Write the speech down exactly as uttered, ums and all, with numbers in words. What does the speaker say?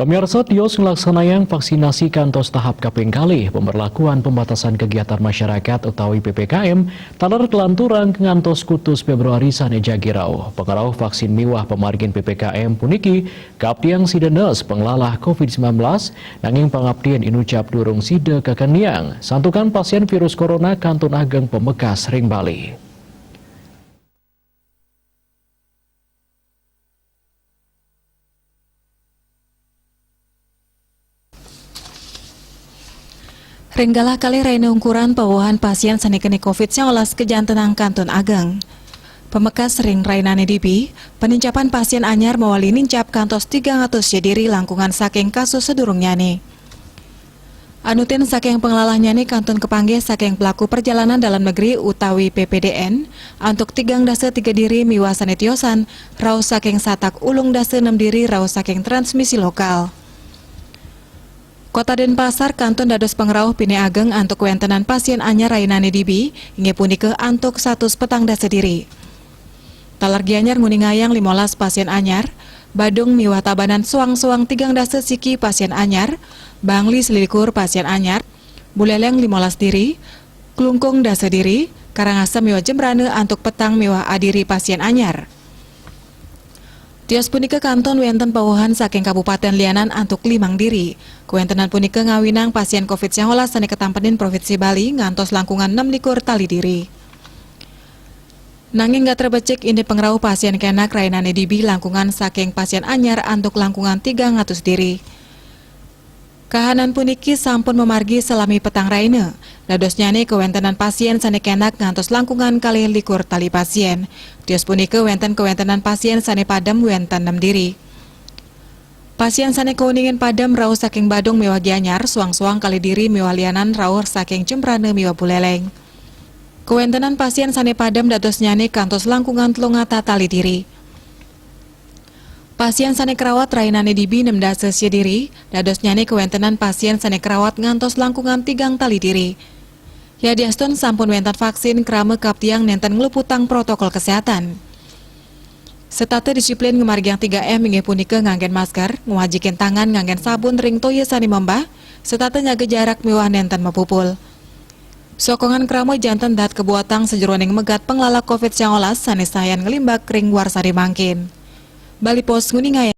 Pemirsa, tios ngelaksanayang vaksinasi kantos tahap kaping kalih pemberlakuan pembatasan kegiatan masyarakat utawi P P K M taler kelanturang ngantos kutus Februari sane jagi rauh. Pengrauh vaksin miwah pamargin P P K M puniki kaaptiang sida neus panglalah covid sembilan belas, nanging pangaptin inucap durung sida kakeniang, santukan pasien virus corona kantun ageng pamekas ring Bali. Ring galah kalih raina ungkuran, pawewehan pasien sane keni covid sangalas kajantenang kantun ageng. Pamekas ring rainane dibi, panincapan pasien anyar mawali nincap kantos tigang atus diri langkungan saking kasus sadurungnyane. Anutin saking panglalahnyane kantun kapanggih saking pelaku perjalanan dalam negeri utawi P P D N antuk tigang dasa tiga diri miwah sane tiosan rauh saking satak ulung dasa nem diri rauh saking transmisi lokal. Kota Denpasar kantun dados pangrauh pine ageng antuk kawentenan pasien anyar rainane dibi, inggih punika antuk satus petang dasa diri. Taler Gianyar nguningayang limolas pasien anyar, Badung miwah Tabanan soang-soang tigang dasa siki pasien anyar, Bangli selikur pasien anyar, Buleleng limolas diri, Klungkung dasa diri, Karangasem miwah Jembrana antuk petang miwah adiri pasien anyar. Tios punika kantun wenten pawewehan saking Kabupaten Lianan antuk limang diri. Kawentenan punika ngawinang pasien covid sangalas sane katampenin Provinsi Bali ngantos langkungan nem likur tali diri. Nanging gatra becik indik pangrauh pasien kenak rainane dibi langkungan saking pasien anyar antuk langkungan tigang atus diri. Kahanan puniki sampun mamargi salami petang raina. Dadosnyane kawentenan pasien sane kenak ngantos langkungan kalih likur tali pasien. Tios punika wenten kawentenan pasien sane padem wenten nem diri. Pasien sane kauningin padem rauh saking Badung miwah Gianyar, soang-soang kalih diri miwah Lianan rauh saking Jembrana miwah Buleleng. Kawentenan pasien sane padem dadosnyane kantos langkungan telung ata tali diri. Pasien sane karawat rainane dibi nem dasa sia diri, dadosnyane kawentenan pasien sane karawat ngantos langkungan tigang tali diri. Yadiastun sampun wenten vaksin, krama kaaptiang nenten ngluputang protokol kesehatan. Setata disiplin ngamargiang tiga M inggih punika nganggen masker, ngwajikin tangan nganggen sabun ring toya sane membah, setata nyaga jarak miwah nenten mapupul. Sokongan krama janten dahat kabuatang sajeroning megat panglalah covid sangalas sane sayan nglimbak ring warsane mangkin. Bali Post nguningayang.